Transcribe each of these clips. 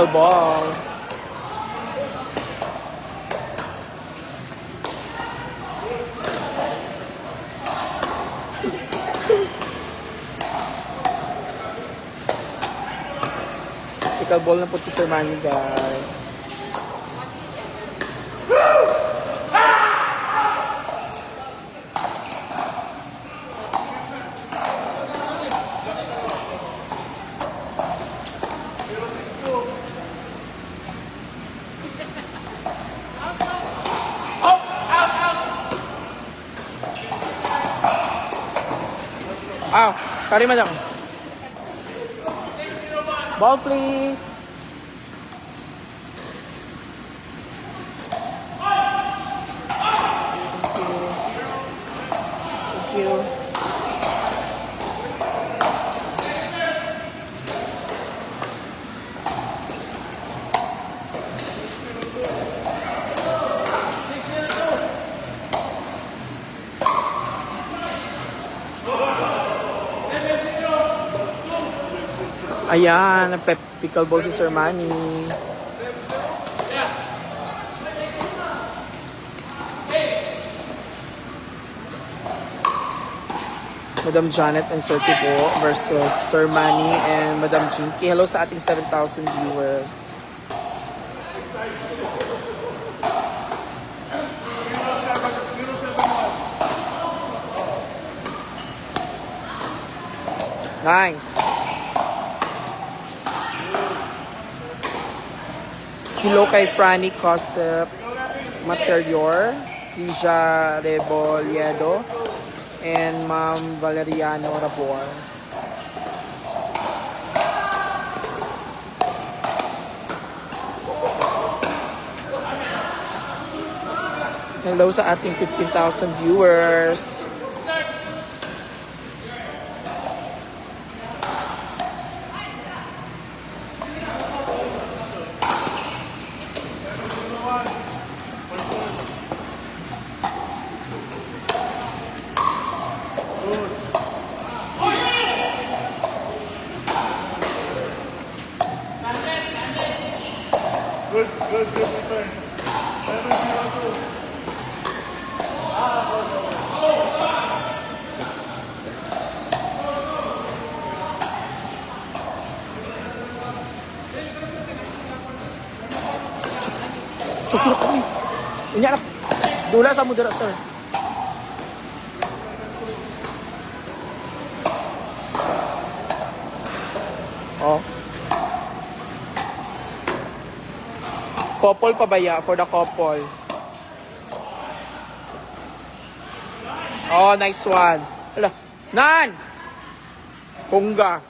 Pickleball. Pickleball na po si Sir Manny, guys. Ah, kari, madam. Ball, please. Thank you. Thank you. Ayan, pickleball si Sir Manny. Madam Janet and Sir Tibo versus Sir Manny and Madam Jinky. Hello sa ating 7,000 viewers. Nice. Hello kay Franny Cosep Materior, Kisha Rebolledo, and Ma'am Valeriano Rabor. Hello sa ating 15,000 viewers. Good, good, good return. 7-0-2. Chuklo kami. Unya na. Dula sa mo dira, sir. Oh. Couple pa ba ya? For the couple. Oh, nice one. Hala. Nan! Pungga.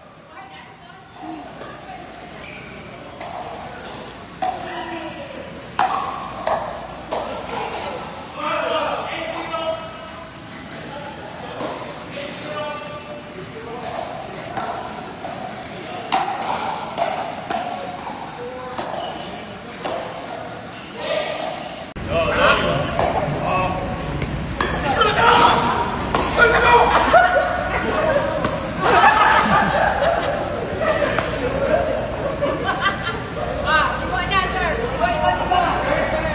Ah, iwa na, sir. Iwa, iwa, iwa. Sir.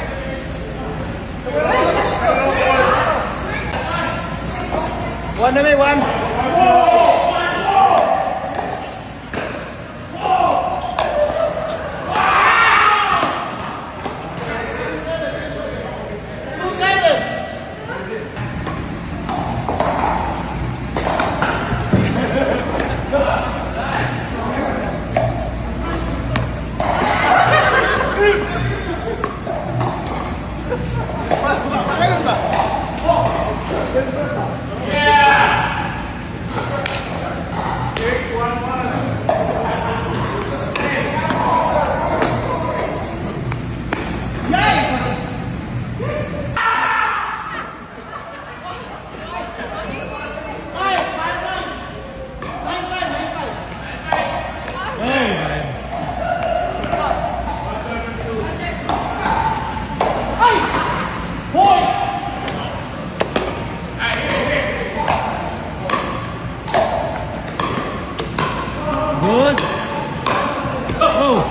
One na may one. 2-7. Meron ba? Good. Oh.